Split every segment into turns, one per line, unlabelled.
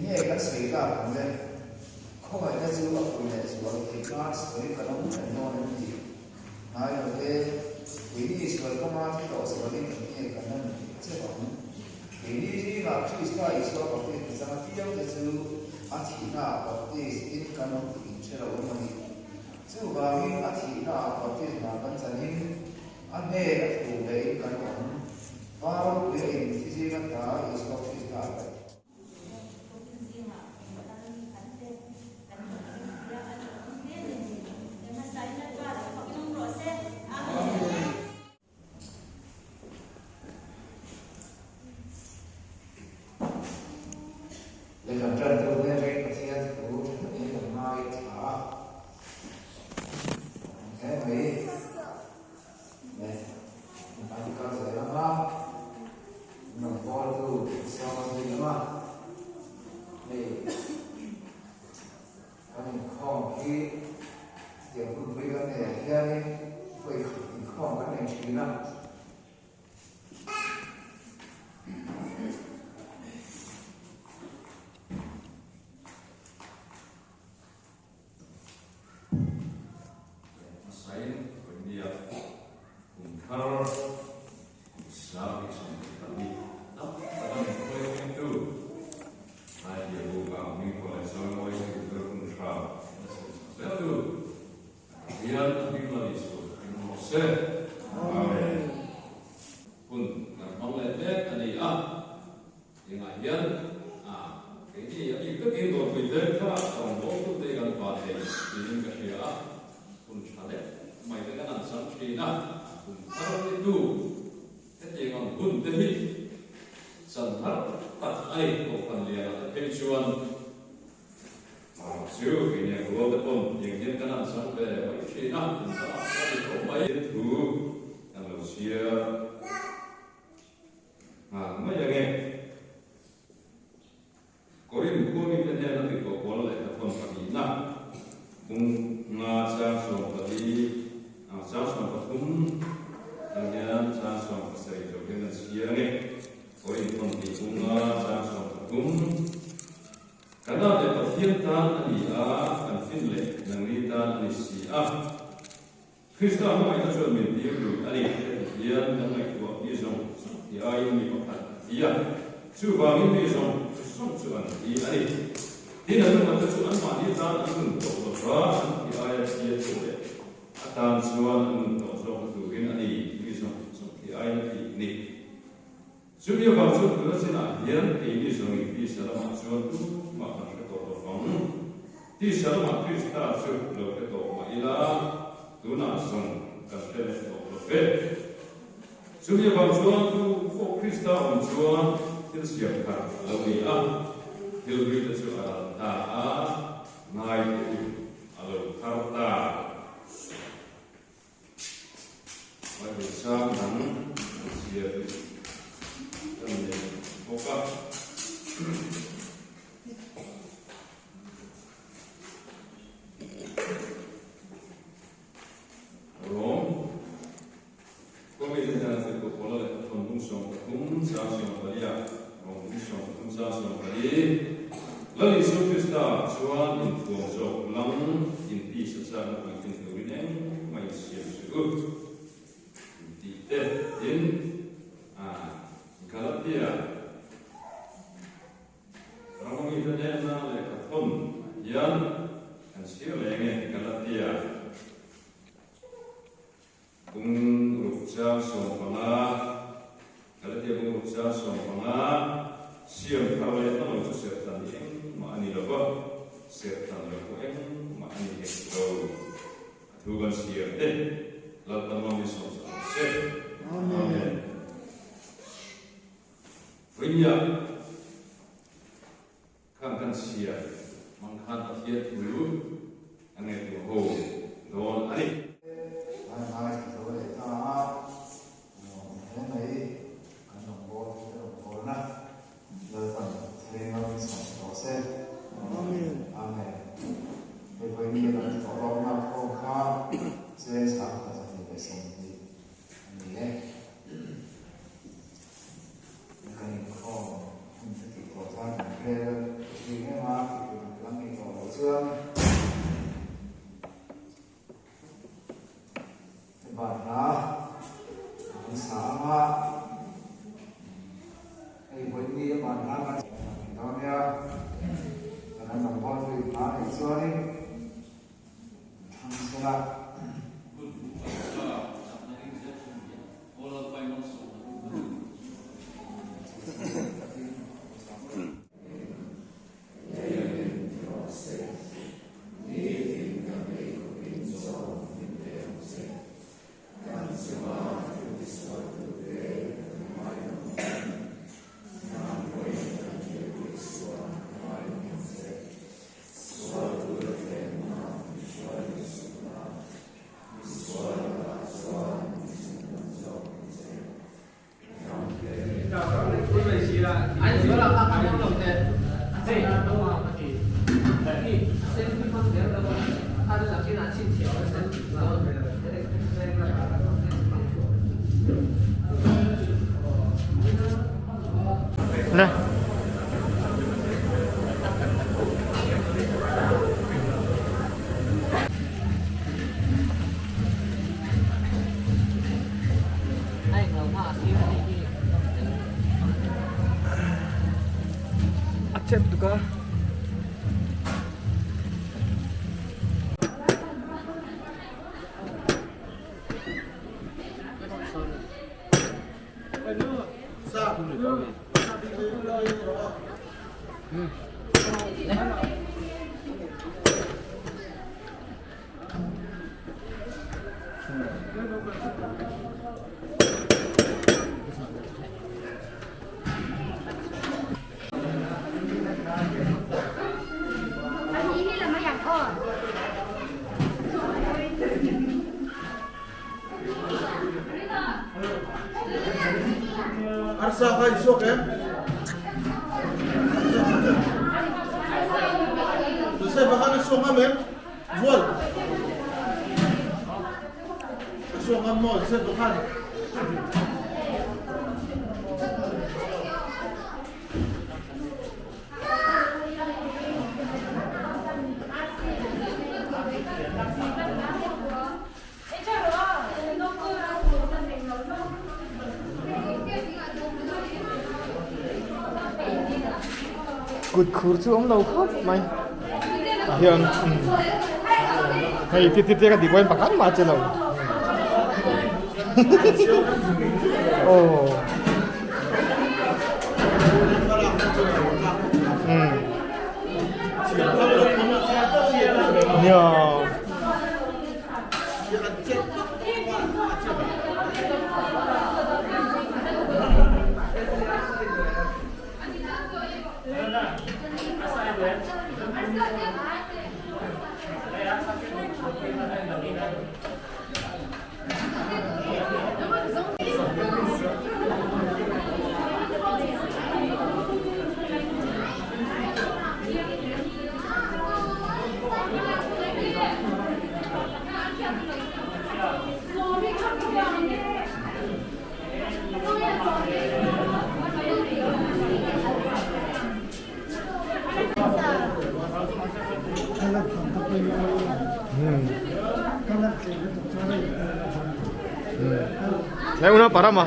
nge kan sawi tak ang le? Khawngaihna chu a pun leh zual theih nan sawi kan awm reng dawn em ni? Ngai lo te, keini sual kawnga thi tawh sualin eng nge kan la nun theih cheu ang? Keini zingah Krista Isua baptisma changa piang te chu a thihnaah baptis in kan awm tih in hre lo emaw ni? Chuvangin a thihnaah baptisma kan chanin a hnen a thu lehin kan awm. Va ropuia in thi zinga ta Isua Krista a paih. Lehkha ṭan tu hnen reng Pathian thu ṭha takin kan ngai thla a, he mai leh an kal zel ang a, rawngbawltu sawm a zui ang a, hei kan inkhawm hi tiang hunpui kan neih ah hianin vawi khat inkhawm kan nei thin a.
Hmasain Koindia kum thar kum 2024 tam taka min hruai thlengtu Laihliah Buka Ming Khaw leh Sawimawi Zirtir hun hra la sawi chak zeltu Pathian a hming la Isua in awm rawh se. Amen. Hun kan hmang leh mek a ni a. Engah hian a keini a bik takin dawrpui veng thar ah rawngbawltute hi kan va thei tiin ka hria a, hun tha leh mai te kan han chang thin a, kum thar ni tu hetiang ang hun te hi chan har tak a ni Kohhran lianah te phei chuan chu keini ang rual te pawn tiang hian kan han chang ve mai thin a, kum thar ah pawh a ni tho mai thu kan lo chhiar. Nghal mai ang e. Korin khua mite hnena tihtuah pawl leh ka thawn pahnihna kung nga chang 14 chang 13 ang hian chang 17 lo hian kan chhiar ang e. Korin thawn tih kung nga chang 13 Kan ah leh Pathian tan a ni a, kan fin leh nangni tan a ni si a. Krista hmangaihna chuan min tir lut a ni. Heti hian kan ngaihtuah mi zawng zawng ti aiin mi pakhat a thi a, chuvangin mi zawng zawng chu an thi a ni. Tin, an upat te chu anmahni tan an nun tawh lo va, an thi aia thi a thu leh atan chuan an nun tawh zawkna turin a ni, mi zawng zawng thi aiin a thih ni. Chumi avang chuan tuna chinah hian keini zawngin tisa lamah chuan tumah kan hre tawh lo vang. Tisa lamah Krista chu lo hre tawh mah ila, tunah zawng kan hre leh tawh lo ve. Chumi avang chuan tu pawh Krista awm chuan thil siam thar a lo ni a, thil hlui te chu a ral ta a, ngai te u a lo thar ta. Bible sang dang an chhiar kan nei bawk a. Rom Kawmite hian a zirtu Paula leh a thawn bung 13 chang 14 ah Rom bung 13 chang 14 Lal Isua Krista chuan inthuam zawk lang intisa chakna puitlin turin engmah insiam suh u intih te tin Galatia Ramamite hnena lehkha thawn hian kan chhiar leh nge Galatia Bung ruk chang 15, Galatia bung ruk chang 15, Siam thar leh hna lo chu serhtan hi engmah a ni lo va, serhtan lo pawh engmah a ni hek lo. A thu kan chhiar te, Lalpa mami sawm sak ang che. Amen. Vawinia khan kan chhiar hmang khan Pathian thu a ngaihtuah ho dawn a ni.
An ngai thla zo leh ta a, nuam hle mai, kan rawngbâwl hi ka rawngbâwlna Lalpan thleng a min sawm tawh se. Amen. Amen. Hei vawiin kan thawh rawkna khawm kha cheng 1220 a ni e. Kan inkhawm hun te tih tawh chuan kan rel zui van hla kan dawn nia. Kan an rawn bawl zui hma neih chuanin thlang sela.
Le. A chep tuk a. Kut khur chu awm lo khawp mai tah hian hei ti ti te ka tih pawhin pakhat mah a che lo aw umm nia. Lai una parama.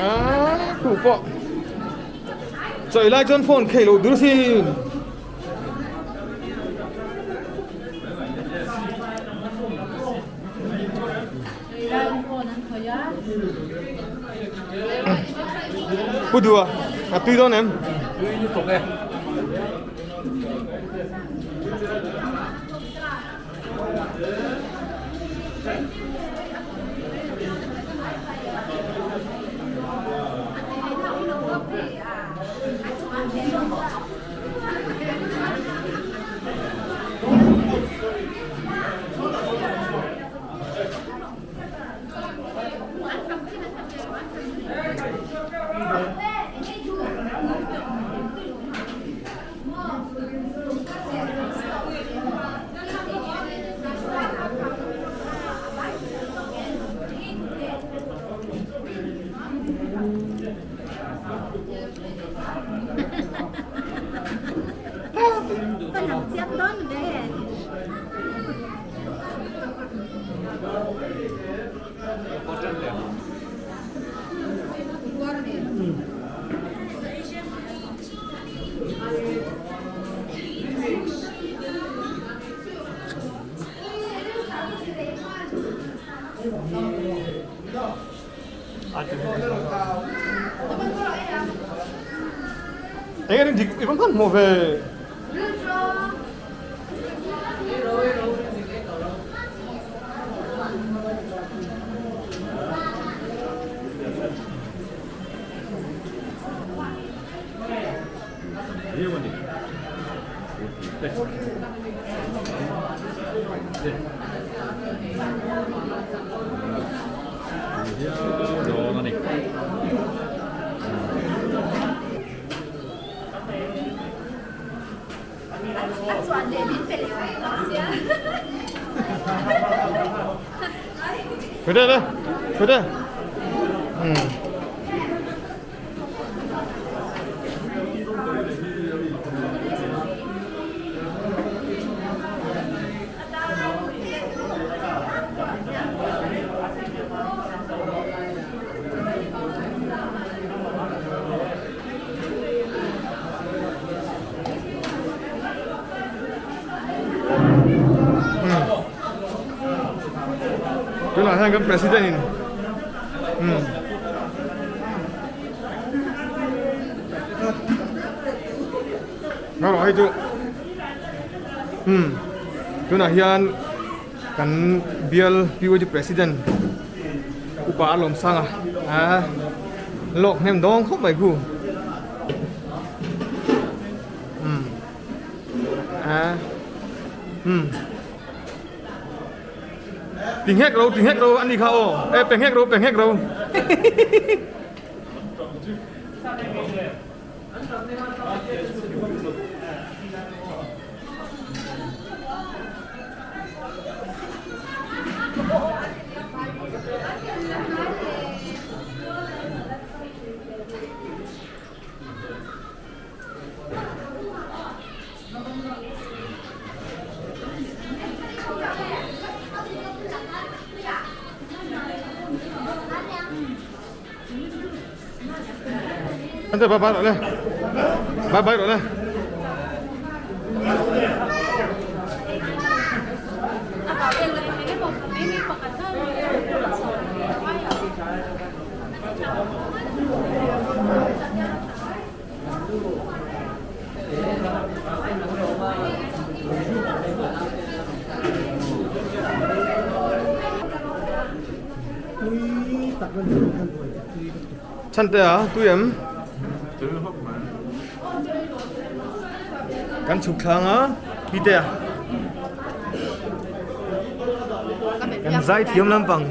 Ah, tu pawh chawih lai chuan phone khei loh dur sin. Pu dua, a tui dawn em?
Tui lutuk e.
Eng a dik i va hmanhmawh ve. Khuai le khuai le. Tunah hian kan president in umm Ngarawh hei chu umm tunah hian kan bial PUG president upa a lawm sang a ah lawk hnem dawng khawp mai khu umm ah umm. Ti nghek ro, ti nghek ro ani kha aw. E pe nghek ro, pe nghek ro. Anh bye bye rồi đây. Bye bye rồi đây. Chhan te a tui em? Kan chhuk thlang a pi te a. Kan zai thiam lampang.